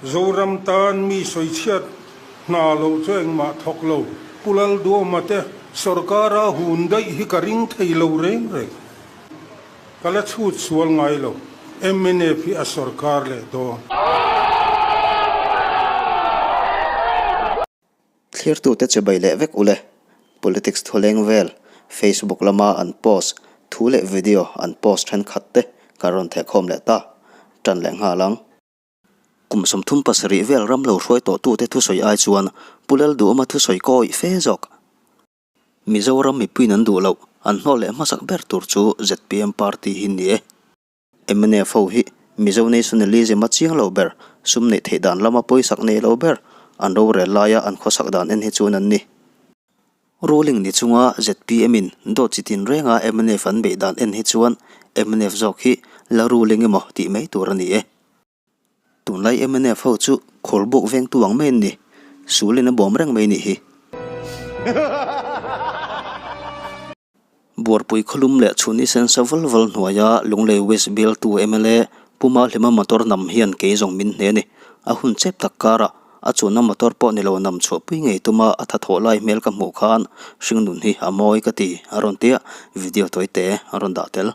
Zoram tan mi sawichhiat hna lo chu engmah thawk lo. Pu Lalduama te sorkara hun daih hi ka ring thei lo reng reng. Ka la chhut sual ngai lo. Mnf hi a sorkar leh dawn. Thlirtute che bai leh vek ule. Politics thuleng vel Facebook lama an post thu leh video an post thenkhat te kan rawn thehkhawm leh ta. Tan leh nghal ang. Kum 37 vel ram lo hruai tawhtute thusawi ai chuan Pu Lalduhawma thusawi kawi fe zawk. Mizoram mipuiin an duh loh, an hnawh leh hmasak ber tur chu zpm party hi ni e. Mnf ho hi Mizo nationalism a chiang lo ber, sum neih theih dan lama pawisak nei lo ber, an rorel laia an khawsak dan en hi chuan an ni. Ruling ni chunga zpm in dawt chi tin renga mnf an beih dan en hi chuan mnf zawk hi la ruling emaw tih mai tur a ni e. Tunlai mnf ho chu khawlbuk vengtu ang mai an ni, sulin a bawm reng mai nih hi. Buarpui khawlum leh chhun i sensa val val hnuaia Lunglei West bialtu mla Pu Mahlima motor nam hian kei zawng min hne a ni. A hun chep tak karah a chuanna motor pawh ni lo nam chhuahpui ngei tuma a tha thawh lai hmel ka hmuh khan hringnun hi a mawi ka ti a rawn tia video tawite a rawn dah tel.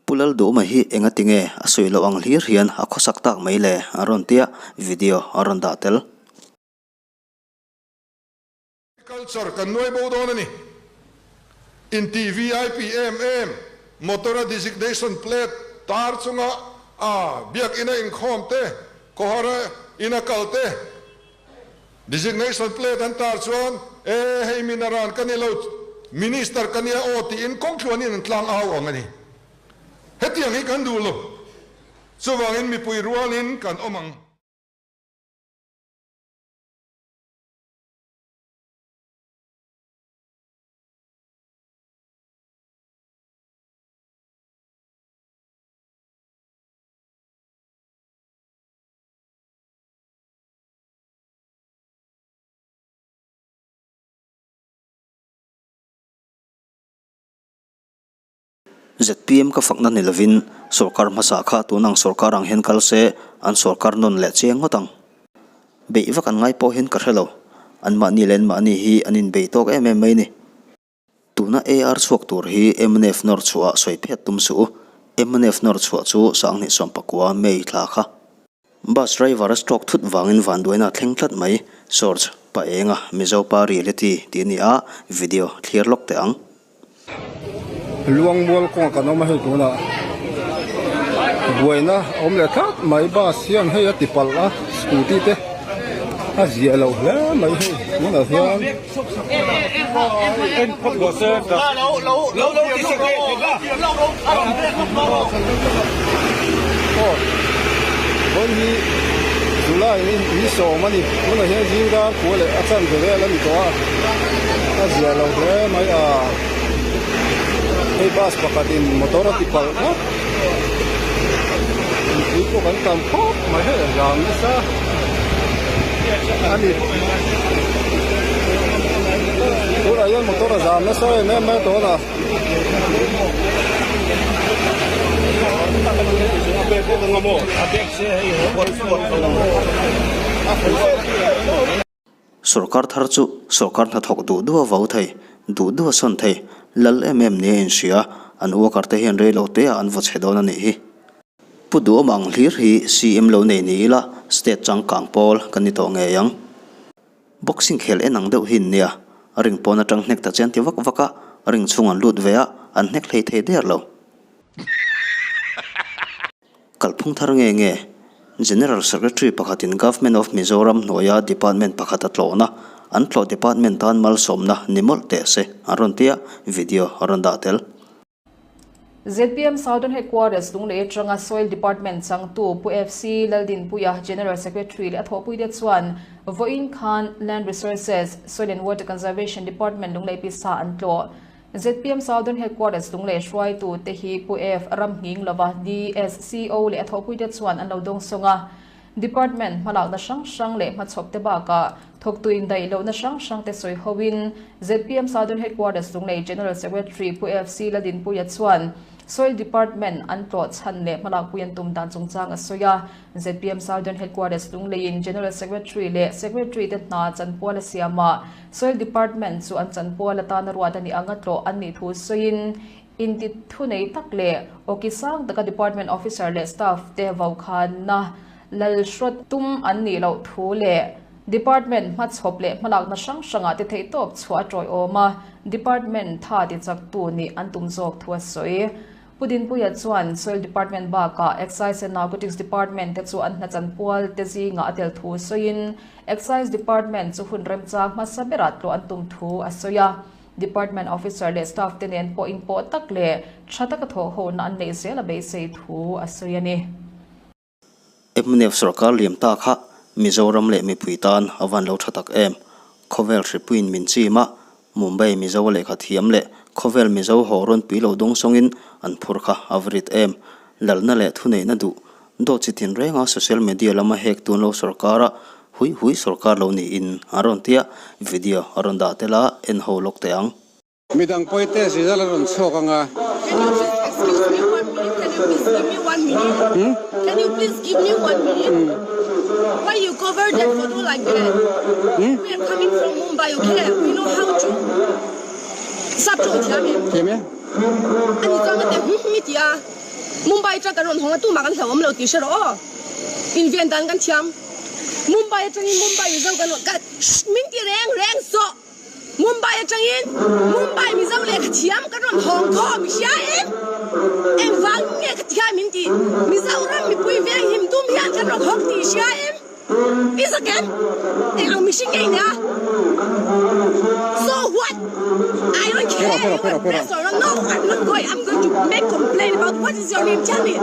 Pu Lalduhma hi enga tinge a sawi loh ang hlir hian a khawsak tak mai le a rawn tia video a rawn dah tel. Culture kan nuai bo dawn a ni. Inti vip em em, motor a designation plate tar chunga a biakina inkhawm te, khawhara ina kal te, designation plate an tar chuan e hei minaran ka ni lo, minister ka nia aw tiin kawngtluanin an tlang au ang a ni. Hetiang hi kan duh lo. Chuvangin mipui rualin kan awm ang. Zpm ka fakna ni lovin sorkar hmasa kha tun ang sorkar ang hian kal se an sorkar nawn leh chiang ngawt ang. Beih vak an ngai pawh hian ka hre lo. Anmahni leh anmahni hi an inbei tawk em em mai ni. Tuna AR chhuak tur hi mnf nawr chhuah sawi phet tum suh u. Mnf nawr chhuah chu Sanghnih sawmpakua May thla kha. Bus driver a stroke thut vangin vanduaina a thleng tlat mai. Source, Pa Enga, Mizo pa reality tih a ni a, video thlir lawk teh ang. Luangmual kawnga kan awm a hei tunah buaina a awm leh tlat mai bus hian hei a ti palh a scooty te a ziah loh hle mai hei tunah hian. Aw vawi hi July ni ni sawm a ni tunah hian zing dar kua leh a chanve vel a ni tawh a a zia lo hle mai a hei bus pakhatin motor a ti palh ngawt mipui pawh kan tam khawp mai hei a zam nasa a ni. Tunah hian motor a zam nasa em em mai a tawn a. Sorkar thar chu sorkar hnathawk duh duh a vau thei, duh duh a sawn thei, lal em em nia inhria, an worker te hian reilo te ah an vaw chhe dawn a nih hi. Pu Duhawm ang hlir hi CM lo nei ni ila state changkang pawl kan ni tawh ngei ang. Boxing khel en ang deuh hi an nia, ring pawn atang hnek ta chian ti vak vak a, ring chhung an lut ve a, an hnek hlei thei der lo. Kalphung thar nge nge? General Secretary pakhatin Government of Mizoram hnuaia department pakhat a tlawhna, an tlawh department tan malsawmna ni mawlh teh se an rawn ti a, video a rawn dah tel. Zpm Southern Headquarters Lunglei atanga Soil Department changtu Pu FC Laldinpuia, General Secretary leh a thawhpuite chuan vawiin khan Land Resources, Soil and Water Conservation Department Lunglei pisa an tlawh. Zpm Southern Headquarters Lunglei hruaitute hi Pu F. Ramnghinglova, DSCO leh a thawhpuite chuan an lo dawngsawng a. Department hmalakna hrang hrang leh hmachhawpte bakah thawktu indaih lohna hrang hrangte sawi hoin zpm Southern Headquarters Lunglei General Secretary Pu FC Ladinpuia chuan Soil Department an tlawh chhan leh hmalakpui an tum dan chungchang a sawi a. Zpm Southern Headquarters Lungleiin General Secretary leh Secretary te hna chanpual a siamah Soil Department chu an chanpual atana ruat a nih anga tlawh an nih thu sawiin Inti thunei tak leh awki sang taka department officer leh staff te vaukhana lal hrawt tum an nih loh thu leh department hmachhawp leh hmalakna hrang hrangah te theihtawp chhuah a tawiawm a, department tha tichaktu nih an tum zawk thu a sawi. Pu Dinpuia chuan Soil Department bakah Excise and Narcotics Department te chu an hnachanpual te zingah a tel thu sawiin Excise Department chu hun remchang hmasa berah tlawh an tum thu a sawi a. Department officer leh staff te nen pawh inpawh tak leh tha taka thawh hona an neih zel a beisei thu a sawi a ni. Mnf sorkar liam ta kha Mizoram leh mipui tan a van lo tha tak em. Khawvel hripuiin min chim a, Mumbai Mizo lehkha thiam leh khawvel Mizo haw rawn pui lo dawng sawngin an phur kha a va rit em. Lalna leh thuneihna duh dawt chi tin renga social media lama hek tun lo sorkar a hui hui sorkar lo niin a rawn tia, video a rawn dah tel a, en ho lawk teh ang. Midang pawi te result a rawn chhuak ang a. Can you please excuse me one minute? Can you please give me one minute? Can you please give me one minute? Why you cover that photo like that? We are coming from Mumbai, okay? We know how to Sap tawng thiam em? Thiam e. Ani chuan ka ti hum hum i ti a. Mumbai atang kan rawn hawng a tumah kan hlauhawm lo tih hre rawh aw. Inven dan kan thiam. Mumbai atangin Mumbai Mizo kan rawn ka min ti reng reng sawh. Mumbai atangin Mumbai Mizo lehkha thiam kan rawn hawng khawm i hria em? Engvang nge ka ti kha min ti? Mizoram mipui veng him tum hian kan rawn hawng tih i hria em? I zak em? Eng ang mihring nge i nia? So what? I don't care you are press or not. No, I'm not going. I'm going to make complaint about what is your name? Tell me.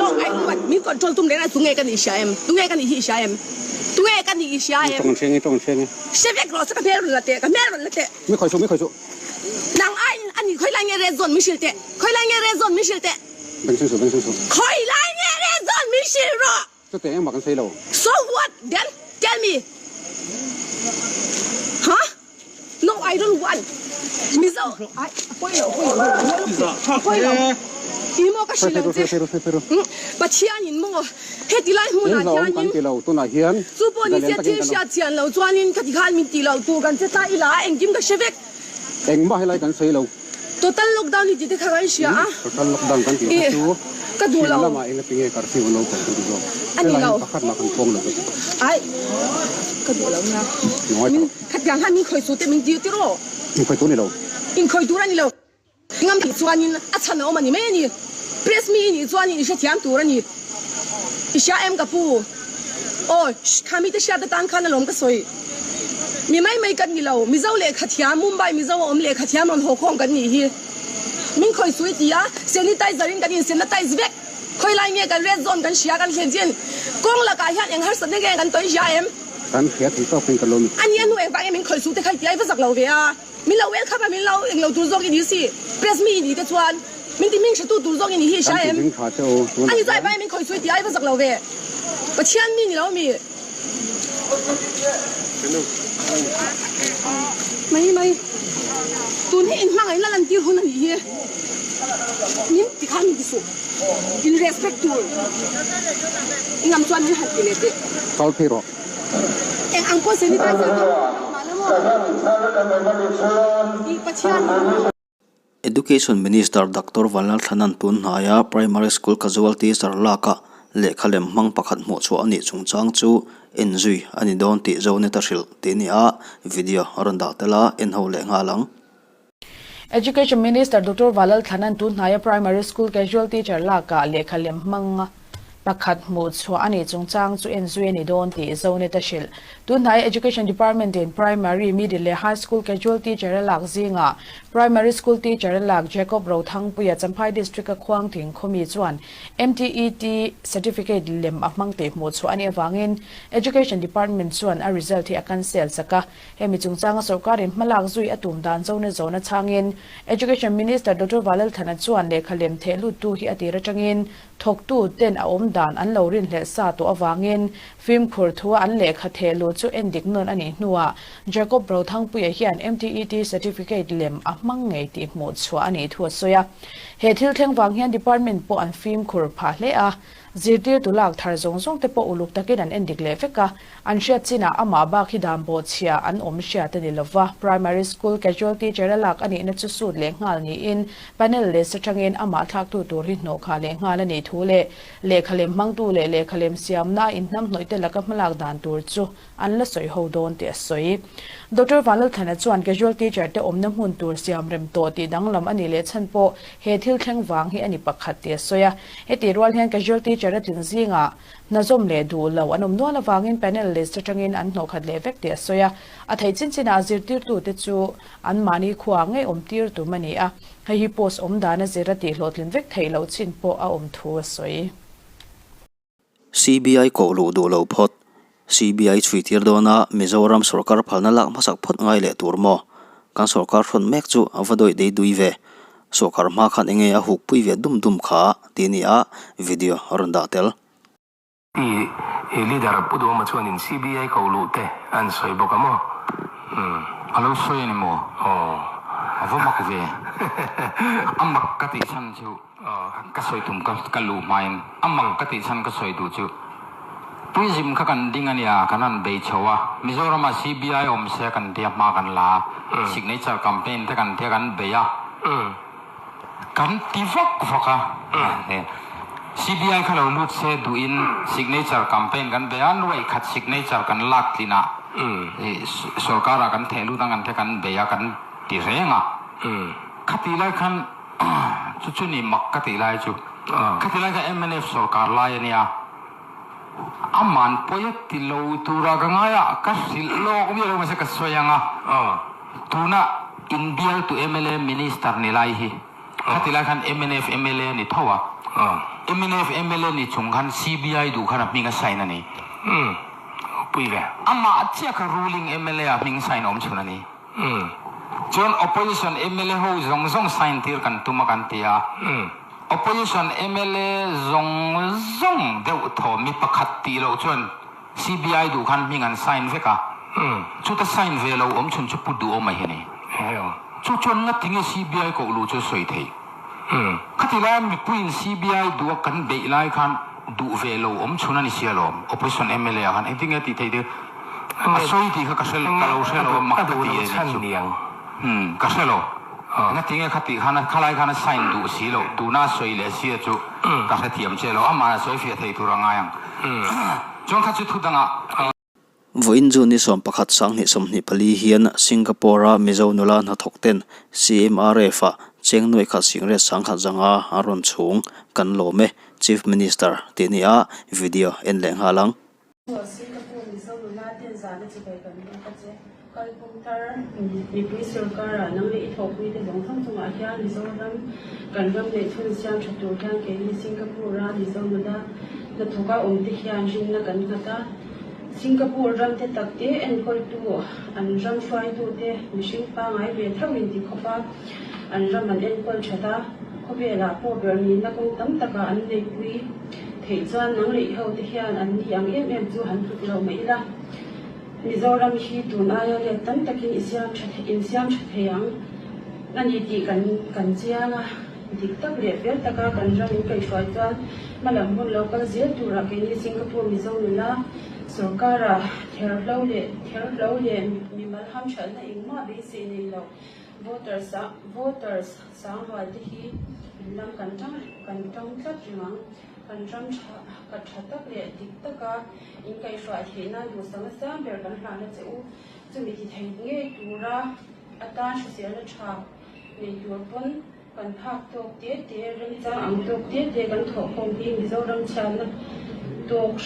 No, I don't want. Min control tum reng a tunge ka nih i hria em? Tunge ka nih hi i hria em? Tunge ka nih i hria em? Tawng hreng i tawng hreng i. Hre vek rawh se ka hmel rawn la teh, ka hmel rawn la teh. Mi khawi suh, mi khawi suh. Nang aiin a nih khawi lai nge red zone min hrilh teh? Khawi lai nge red zone min hrilh teh? Beng seng suh, beng seng suh. Khawi lai nge red zone min hrilh rawh? Chuteh engmah kan sawi lo. So what then? Tell me. Huh? No, I don't want. Mizo, ai, a pawi lo, a pawi lo, a pawi lo. I maw ka hrilh ang che. Pathian in maw heti lai hmunah hianin. Kan ti lo, tunah hian. Chu pawh ni se thil hriat chian lo chuanin ka ti khan min ti lo tur kan che ta ila a engkim ka hre vek. Engmah helai kan sawi lo. Total lockdown hi tih te kha kan hria a. Total lockdown kan tih kha chu ka duh lo. Chhim lamah eng ati nge curfew an lo kal kan ti zawk. A ni Helai lo. hi pakhat mah kan pawng lo ka ti. Ai ka duh lo nia. Ngawi Min tak. khatiang khan min khawi su te min tir tir aw. In khawi tur ni lo. In khawi tur a ni lo. Ngam tih chuanin a chhan a awm a ni mai a ni. Press mi i nih chuanin i hrethiam tur a ni. I hria em ka pu? Aw, kha mite hriat atan khan alawm ka sawi. Mi mai mai kan ni lo, Mizo lehkha thiam, Mumbai Mizo a awm lehkha thiam rawn haw khawm kan nih hi. Min khawi sui ti a, sanitizer in kan insanitize vek. Khawi lai nge kan red zone kan hria kan thlen chin. Kawng lakah hian eng harsatna nge kan tawi hria em? Kan hria thei tawk in ka lo ni. A nia hnu engvang nge min khawi su te kha i ti a, i va zak lo ve a. Min lo welcome a, min lo englo tur zawk i ni si. Press mi i ni te chuan min ti hming hretu tur zawk i ni hi i hria Kan ti em? hming tha che u tunah A ni chu ai hian. vai min khawi sui ti a, i va zak lo ve. Pathian mi ni lo mi. Mai mai. Tun hi in hmangaihna lantir hun a nih hi. Min ti khan min ti suh. In respect tur. I ngam chuan min han ti leh teh. Kal phei rawh. Eng ang pawh sanitizer ka hmang lo maw? Tih Pathian in. Education Minister Doctor Vanlalthlanan tun hnaia Primary School Casual Teacher laka lehkha lem hmang pakhat hmuhchhuah a nih chungchang chu en zui a ni dawn tih Zonet a hrilh tih ni a, video a rawn dah tel a, en ho leh nghal ang. Education Minister Doctor Vanlalthlanan tun hnaia Primary School Casual Teacher laka lehkha lem hmang. Pakhat hmuh chhuah a nih chungchang chu en zui a ni dawn tih Zonet a hrilh. Tunhnai Education Department in Primary, Middle leh High School Casual Teacher a lak zingah Primary School Teacher a lak Jacob Rothangpuia Champhai District a Khuangthing khawmi chuan MTET Certificate lem a hmang tih hmuh chhuah a nih avangin Education Department chuan a result hi a cancel chak a. Hemi chungchanga sorkarin hmalak zui a tum dan zona zawna chhangin Education Minister Doctor Valalthana chuan lehkha lem theh luttu hi a tir atangin Thawktu ten a awm dan an lo rinhlelh sa tawh avangin fimkhur thua an lehkha theh luh chu endik nawn a nih hnuah Jacob Rothangpuia hian MTET certificate lem a hmang ngei tih hmuh chhuah a nih thu a sawi a. He thil thleng vang hian department pawh an fimkhur phah hle a, zirtirtu lak thar zawng zawng te pawh uluk takin an endik leh vek a, An hriat chinah amah bak hi dan bawhchhia an awm hriat a ni lova, Primary School Casual Teacher a lak a nihna chu sut leh nghal niin panel list atangin amah thlaktu tur hi hnawhkhah leh nghal a nih thu leh lehkha lem hmangtu leh lehkha lem siamna a inhnamhnawih te laka hmalak dan tur chu an la sawi ho dawn tih a sawi. Doctor Vanlalthana chuan Casual Teacher te awmna hmun tur siam rem tawh tih danglam a nih leh chhan pawh he thil thleng vang hi a ni pakhat tih a sawi a. Hetih rual hian Casual Teacher a tling zingah Hna zawm leh duh lo an awm nual avangin panel list atangin an hnawhkhat leh vek tih a sawi a. A theih chin chinah zirtirtute chu anmahni khuaa ngei awm tir tum a ni a, hei hi post awm dan a zir a tih hlawhtlin vek theih loh chin pawh a awm thu a sawi. CBI koh luh duh lo phawt. CBI chhui tir dawna Mizoram sorkar phalna lak hmasak phawt ngai leh tur maw? Kan sorkar hrawn mek chu a va dawih dei dui ve. Sorkar hma khan enge a huk pui ve dum dum kha tih a ni a, video a rawn dah tel. I leader Pu Duhawma chuanin CBI ko luh te an sawi bawk a maw? Umm. A lo sawi a ni maw? Aw. A va mak ve. A mak ka tih chhan chu ka sawi tum ka ka luh hmain a mak ka tih chhan ka sawi duh chu Tourism kha kan ding a nia, kan han bei chho a, Mizoramah CBI awm se kan tia hma kan la a, signature campaign te kan tia kan bei a. Kan ti vak vak a, CBI kha lo lut se duhin signature campaign kan bei a, nuaih khat signature kan lak tlinah sorkarah kan theh lut ang an te kan bei a, kan ti reng a. Khati lai khan chu chu ni mak ka tih lai chu. Khati lai khan mnf sorkar lai a nia, aman pawi a ti lo tura ka ngai a, ka hrilh lawk miah lo mahse ka sawi ang a. Tuna inbialtu mla minister ni lai hi khati lai khan mnf mla ni tho a, mnf mla ni chung khan CBI duh khan a hming a sign a ni. Amah chiah kha ruling mla ah hming sign awm chhun a ni. Chuan opposition mla ho zawng zawng sign tir kan tum a kan ti a, opposition mla zawng zawng deuh thaw mi pakhat tih loh chuan CBI duh khan hming an sign vek a, chuta sign ve lo awm chhun chu Pu Duhawma hi a ni. Chu chuan ngatinge CBI koh luh chu a sawi theih? Khati laia mipuiin CBI duh a kan beih lai khan duh ve lo awm chhun a ni sia lawm, opposition mla ah khan engtin nge tih theih te a sawi tih kha ka hre ka lo hre lo a mak ka ti e nih chu. Ka hre lo. Ngatinge khati khan khalai khan a sign duh si loh, tuna a sawi leh sia chu ka hrethiam che lo, amah a sawi fiah thei tur a ngai ang. Chuan kha chu thu dangah. Vawiin June ni 11 2024 hian Singapore-a Mizo nula hnathawk ten CMRF-ah cheng nuaih khat singret sangkhat zanga a rawn chhung kan lawm e, Chief Minister tih nia video en leh nghal ang. Singapore Mizo nula ten zahna chibai kan buk a che. Kalphung thar mipui sorkarah nang leh i thawhpuite zawng zawng chungah hian Mizoram kan ram leh chhun siam tha tur hian keini Singapore-a Mizo nula hnathawka awmte hian rinna kan nghat a. Singapore ram te takte enkawltu an ram hruaitute mihring pangai ve tho in ti khawp a, an ram an enkawl that a, khawvelah pawh ber nihna kawng tam takah an neihpui theih chuan nang leh i hote hian an ni ang em em chu han tluk lo mai ila. Mizoram hi tun aia let tam takin i siam tha in siam tha thei ang a ni tih kan kan chiang a, dik tak leh fel taka kan ram in kaihhruai chuan hmalam hun lo kal zel turah keini Singapore Mizo nula sorkara therhlo leh therhlo leh mimal hamthalna engmah beisei nei lo voters ah voters sangrual te hi in lam kan tang kan tang tlat reng ang. Kan ram tha ka tha tak leh dik taka in kaihhruai theih nan duhsakna sang ber kan hlahna che u. Chumi ti thei ngei tura atan hriselna tha nei tur pawn. Kan phak tawk te te, remchang ang tawk te te kan thawhkhawm hi Mizoram chhiatna tawk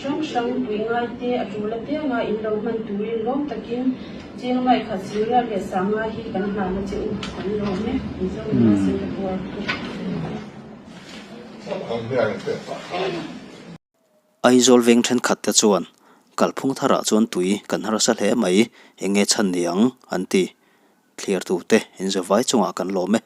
hrang hrang pui ngai te a tul apianga in lo hman turin lawm takin Cheng mai khat Singriat leh Sanga hi kan hlan a che u, kan lawm e, Mizo nula Singapore. Aizawl veng thenkhat te chuan kalphung tharah chuan tui kan harsa hle mai, eng nge chhan ni ang? an ti. Thliartute inzawvai chungah kan lawm e.